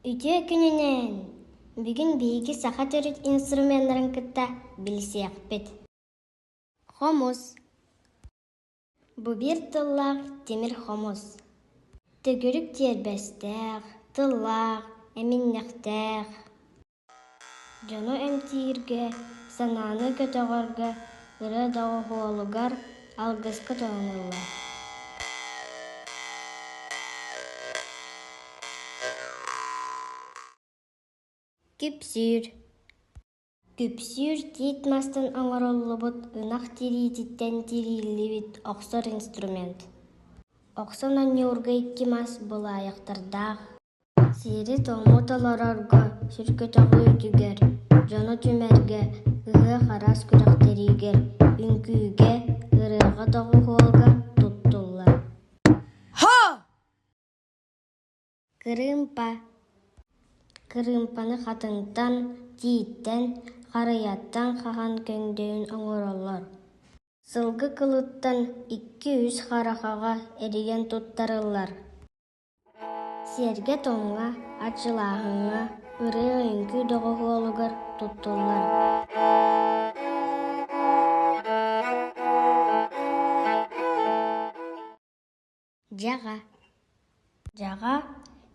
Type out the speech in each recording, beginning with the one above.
Үтүө күнүнэн! Бүгүн биһиги саха төрүт инструменнарын кытта билсиэхпит. Хомус. Бу биир тыллаах тимир хомус. Төгүрүк тиэрбэстээх, тыллаах, эминньэхтээх. Дьону эмтииргэ, санааны көтөҕөргө ырыа доҕуһуолугар алгыска туһаныллар. Күпсүүр Күпсүүр тиит мастан оҥоруллубут ынах тириититтэн тирииллибит охсор инструмент. Охсон оонньуурга икки мас былаайахтардаах Сиэри-туому толорорго, сүр көтөҕүүтүгэр, дьону түмэргэ, ыһыах араас күрэхтэригэр, үҥкүүгэ, ырыаҕа доҕуһуолга туттуллар. Кырыымпа Кырыымпаны хатыҥтан, тииттэн, харыйаттан хаһан көҥдөйүн оҥороллор. Сылгы кылыттан икки-үс харахаҕа эрийэн туттарыллар. Сиэргэ-туомҥа, арчылааһыҥҥа, ырыа-үҥкүү доҕуһуолугар туттуллар. Дьаҕа Дьаҕа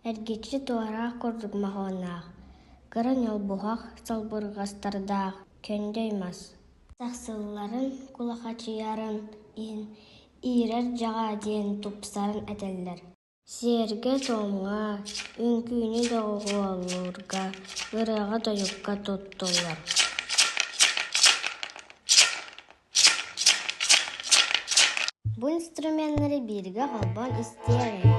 эргиччи туораах курдук моһуоннаах, кыра ньолбуһах салбырҕастардаах көҥдөй мас. Сахсылларын, кулахачыйарын иһин иирэр дьаҕа диэн тупсаран этэллэр. Сиэргэ-туомҥа, үҥкүүнү доҕуһуоллуурга, ырыаҕа-тойукка туттуллар. Бу инструменнары бииргэ холбоон истиэҕиҥ.